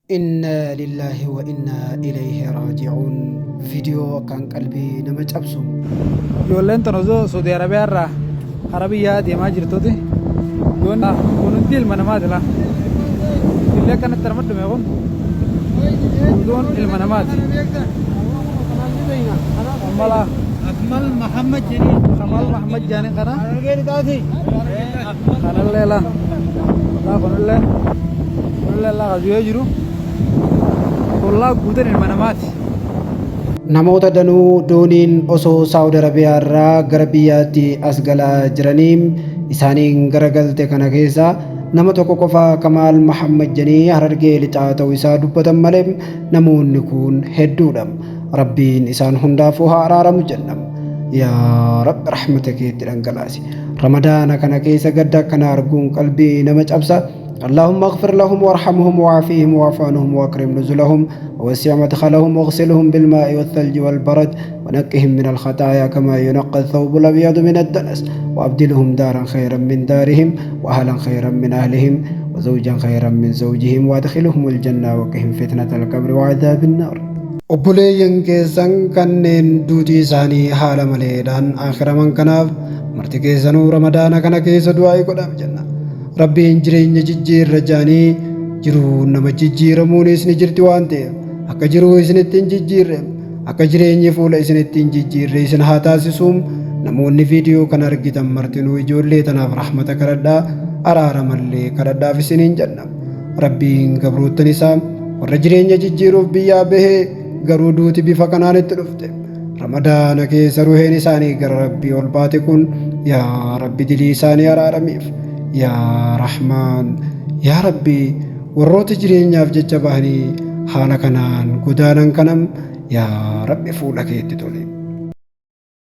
Innaa lillaahi wa innaa ilayhi raaji'uun Viidiyoo akkaan qalbii nama cabsu. Ijoolleen tun osoo Saudi Arabiyaa irraa karaa biyyaa deemaa jirtuuti. Yoon kun hundi ilma namaati laa. Illee akkanatti nama dhume kun hunduun ilma namaati. Amma laa. Akmal Mahammad jedhee. Kamal Mahammad jedhanii kana. Harargee lixaati. Kanallee laa. Laa kunillee. Kunillee laa kadu'ee jiru. Kun laa guutan ilma namaati. Namoota danuu dooniin osoo Saawud Arabiyaa irraa gara biyyaatti as galaa jiranii isaaniin garagalte kana keessa nama tokko qofa Kamaal Mahammad jedhanii Harargee Lixaa ta'uu isaa dubbatan malee namoonni kun hedduudha. Rabbiin isaan hundaafuu haa araaramu jenna. Yaa Rabbi rahmata keetti dhangalaasi. Ramadaana kana keessa gadda akkana arguun qalbii nama cabsa. اللهم اغفر لهم وارحمهم وعافيهم واعف عنهم واكرم نزلهم ووسع مدخلهم واغسلهم بالماء والثلج والبرد ونقهم من الخطايا كما ينقى الثوب الابيض من الدنس وابدلهم دارا خيرا من دارهم واهلا خيرا من اهلهم وزوجا خيرا من زوجهم وادخلهم الجنه وقهم فتنه القبر وعذاب النار. Obboleeyyan keessan kanneen duutii isaanii haala maleedhaan akhiraman kanaaf marti keessanuu Ramadaana kana keessa du'aa'ii godhaaf jenna. Rabbiin jireenya jijjiirra jaanii jiruu nama jijjiiramuunis ni jirti waan ta'eef akka jiruu isinitti hin jijjiirre, akka jireenyi fuula isinitti hin jijjiirre isin haa taasisuum. Namoonni viidiyoo kana argitan martinuu ijoollee tanaaf rahmata kadhadhaa, araaramallee kadhadhaaf isiniin jenna. Rabbiin gabroottan isaa warra jireenya jijjiiruuf biyyaa bahee garuu duuti bifa kanaan itti dhufte. Ramadaana keessa ruheen isaanii gara Rabbii ol baate kun yaa Rabbi dilii isaanii araaramiif. Yaa Rahmaan yaa Rabbi warroota jireenyaaf jecha bahanii haala kanaan godaanan kanam yaa Rabbi fuula keetti toli.